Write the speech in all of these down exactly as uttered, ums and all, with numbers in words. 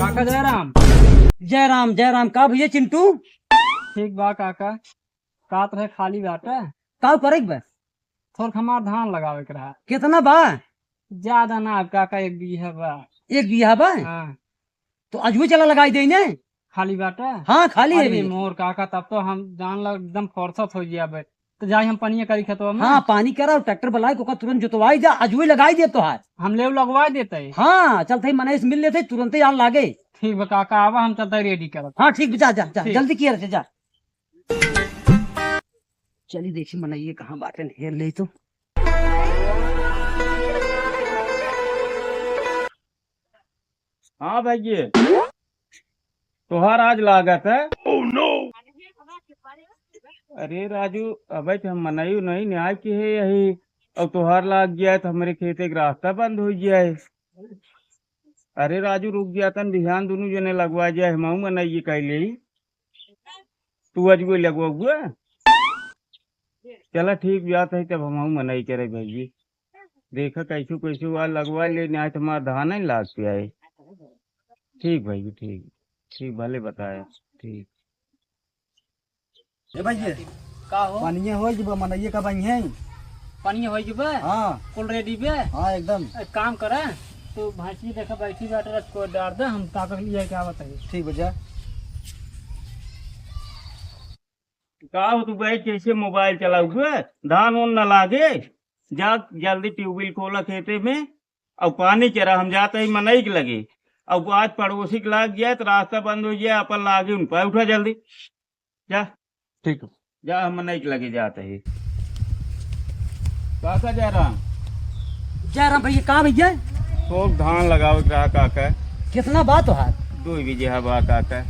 काका जय राम। जय राम, जय राम। का भइया चिंटू? ठीक बा काका, कात रहे खाली बाटे। का करे के बा? थोर हमार धान लगावे के रहा। कितना बा? ज्यादा ना काका, एक बीघा बा। एक बीघा बा? हाँ। तो अजुए चला लगाई देई ने। खाली बाटे? हाँ, खाली है अरे भइया। मोर काका, तब तो हम जान ला एकदम फुर्सत होइ जाबे। तो जाई हम पनिया करी खेतवा में। हाँ, पानी करा और ट्रैक्टर बुलाई, ओका तुरंत जोतवाई जा, अजुए लगाई दे तोहार। हम लेव लगवाई देते हैं। हाँ, चलते ही मनई से मिल लेते, तुरंते यार लागे। ठीक बा काका, आवा हम चलते हैं रेडी करत। हाँ, ठीक बा, जा, जा, जा, ठीक। जल्दी किया रहे, जा। चली देखी मनई कहाँ बाटे, हेर ले तो। हाँ भइया, तोहार आज लागत है। अरे राजू, अबे तो हम मनई नहीं न्याय के है यही, और तोहार लाग गया है तो हमरे खेते के रास्ता बंद हो गया है। अरे राजू, रुक गया तन बिहान दोनों जने लगवा जाए, हमहू मनई कह ले। तू आज कोई लगवा हुआ? चला ठीक बात है, तब हमहू मनई करे भइया। देखा कैसे कैसे हुआ लगवा ले, नहीं तो हमार धान नहीं लाग के आए। ठीक भाई, ठीक, ठीक, भले बताया, ठीक। ए भइया, का हो? पनिया होइ जबा, मनइया कब आई हैं? पनिया होइ जबा? हाँ। कुल रेडी बे? हाँ, एकदम। एक काम करे, तू भैंसी देखा बैठी बाटे, रस को डार दे, हम ताकत लिया के आवत है। ठीक बा, जा। का हो तू बैठ कैसे मोबाइल चलाऊ बे? धान उन न लागे, जा जल्दी ट्यूबवेल खोला खेते में, और पानी चरा, हम जाते ही मनई के लगे, और आज पड़ोसी के लाग जाए तो रास्ता बंद हो जाए, अपन लागे उन पर उठा जल्दी, जा। ठीक है। जा, हम मनई के लगे जाते ही। काका जय राम। जय राम भइया, का भइया? थोक धान लगावे के रहा काका। कितना बा तोहार? दो बीघा बा काका।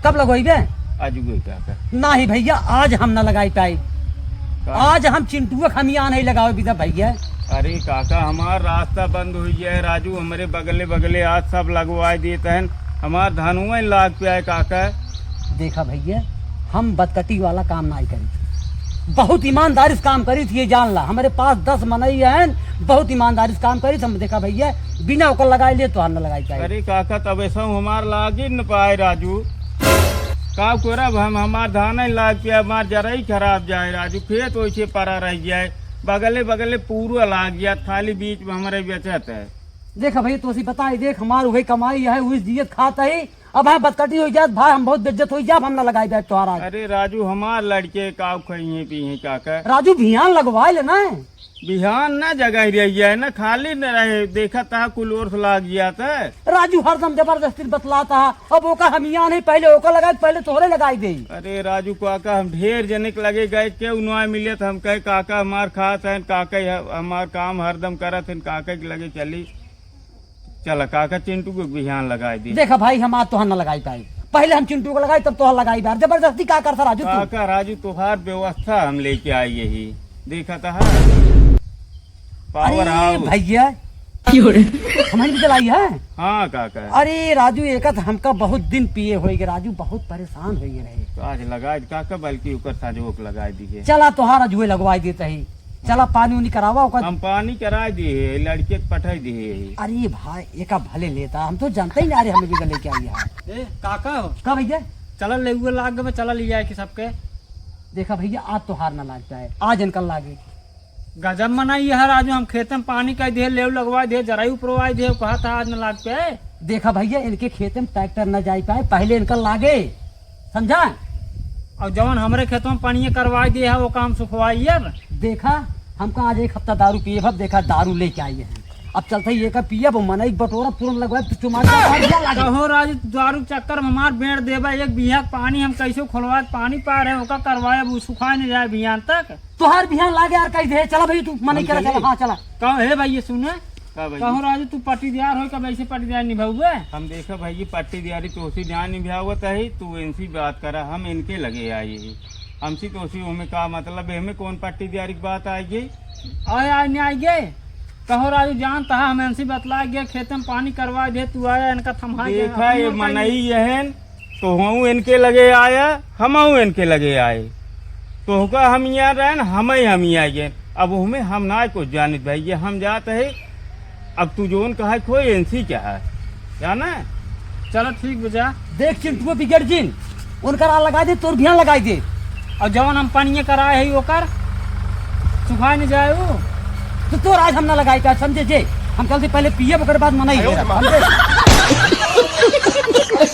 कब लगवाइबे? आज उगे काका। नाही भइया, आज हम ना लगाई पाई। का? आज हम चिंटुआ खमिया नहीं लगावे बिदा भइया। अरे काका, हमार रास्ता बंद हो गया है राजू, हमरे बगले बगले आज सब लगवाए देते हैं, हमार धनुआ लाग पे आए काका। देखा भइया, हम बदकटी वाला काम नाई करी, बहुत ईमानदारी से काम करी थी, ये जान ला। हमरे पास दस मनई हैं, बहुत ईमानदारी से काम करी थी। हम देखा भइया, बिना ओकर लगाए लिए तोहार न लगाई पाई। अरे काका, तब ऐसा हमार लाग ही न पाए राजू। का करब हम, हमार धान ही लाग के हमार जरई खराब जाए राजू, खेत वैसे परा रह जाए, बगले बगले पूरा लाग जात, खाली बीच में हमरे बचत है। देखा भइया, तोसी बताई, देख हमार वही कमाई है, वही जियत खात है, अब हम बदकटी हो जात भाई, हम बहुत बेइज्जत हो जाब, हम ना लगाई बैठ तोहार आज। अरे राजू, हमार लड़के का खइहे पीहे काका? राजू, बिहान लगवाए ले ना। बिहान ना जगह रह जाए ना, खाली न रहे, देखा ता कुल ओर से लाग गया था। राजू हरदम जबरदस्ती बतलाता है, अब ओका हम यहाँ नहीं, पहले ओका लगाए, पहले तोहरे लगाई दे। अरे राजू काका, हम ढेर जने के लगे गए, केहू ना मिले तो हम कहे काका हमार खात हैं, काका ह-, हमार काम हरदम करत हैं, काका के लगे चली। चला काका, चिंटू को बिहान लगाई दी। देखा भाई, हम आज तोहर ना लगाई पाई, पहले हम चिंटू को लगाई, तब तोहर लगाई बार। जबरदस्ती का करता राजू तू? काका राजू, तोहार व्यवस्था हम लेके आई यही, देखा था। पावर अरे हाउस। भइया, हमारी भी चलाई है। हाँ काका। अरे राजू, एक तो हमका बहुत दिन पिए होइगे राजू, बहुत परेशान होइगे रहे। तो आज लगाई काका, बल्कि ऊपर साजोक लगाई दीजिए। चला तोहार अजुए लगवाई देते ही। चला, पानी उनी करावा ओकर। हम पानी कराई दिए, लड़के के पठाई दिए। अरे भाई, एका भले लेता, हम तो जानते ही ना, अरे हमें भी लेके आई है। ए, काका हो? का भइया? चला, ले हुए लाग में चला लिया है कि सबके। देखा भइया, आज तोहार ना लाग जाए, आज इनका लागे। गजब मनई है राजू, हम खेते में पानी कई दिए, लेव लगवाई दिए, जराई उपरवाई दिए, कहा था आज ना लाग पे। देखा भइया, इनके खेते में ट्रैक्टर न जाई पाए, पहले इनका लागे, समझा? और जवन हमरे खेतों में पानी करवाई दिए है, वो काम सुखवाई अब। देखा, हमका आज एक हफ्ता दारू पिए भब, देखा दारू लेके आई है। अब चलते ही एकर पियब, मनई बटोरा पूरन लगवाए, तू चुमा के मार दिया लागे। कहो राजू, दारू चक्कर में हमार बेड़ देबा, एक बीघा के पानी हम कैसे खोलवाए, पानी पा रहे, ओका करवाए, अब उ सुखाए नहीं जाए बिहान तक। तोहार बिहान लागे यार, कह दे, चला भाई तू, मनई हम करा, चली। चला, हाँ, चला। कहो, हे भाई, ये सुने, का भाई? कहो राजू, तू पट्टीदार हो, कब ऐसे पट्टीदार निभाऊबे? हम देखा भाई, ये पट्टीदारी तोसी ध्यान निभावत है, तू इनसी बात करा, हम इनके लगे आए ही। हमसी तोसी ओमे का मतलब है, हमें कौन पट्टीदारी की बात आएगी? आए, आए, नहीं आएंगे। कहो राजू, जान तहा, हम इनसी बतला गया, खेत में पानी करवा दे, तू आया, इनका थमा गया, देखा, अपन ये मनई यहन, तो हूँ इनके लगे आया, हम हूँ इनके लगे आए, तो हुका हम यहाँ रहन, हम ही हम यहाँ गए। अब हमें हम ना कुछ जानित भाई, ये हम जात है। अब तू जोन कहा खोए इनसी क्या है, जाना? चलो ठीक बा, जा। देख चिंटुआ बिगड़ जिन, उनकर आज लगाइ दे, तोर बिहान लगाइ दे। और जवन हम पनिया कराए है ओकर सुखाए न जाए उ। तो तोर आज हम ना लगाई का, समझे जे? हम चलते पहले पियब, ओकर बाद मनाई, समझे?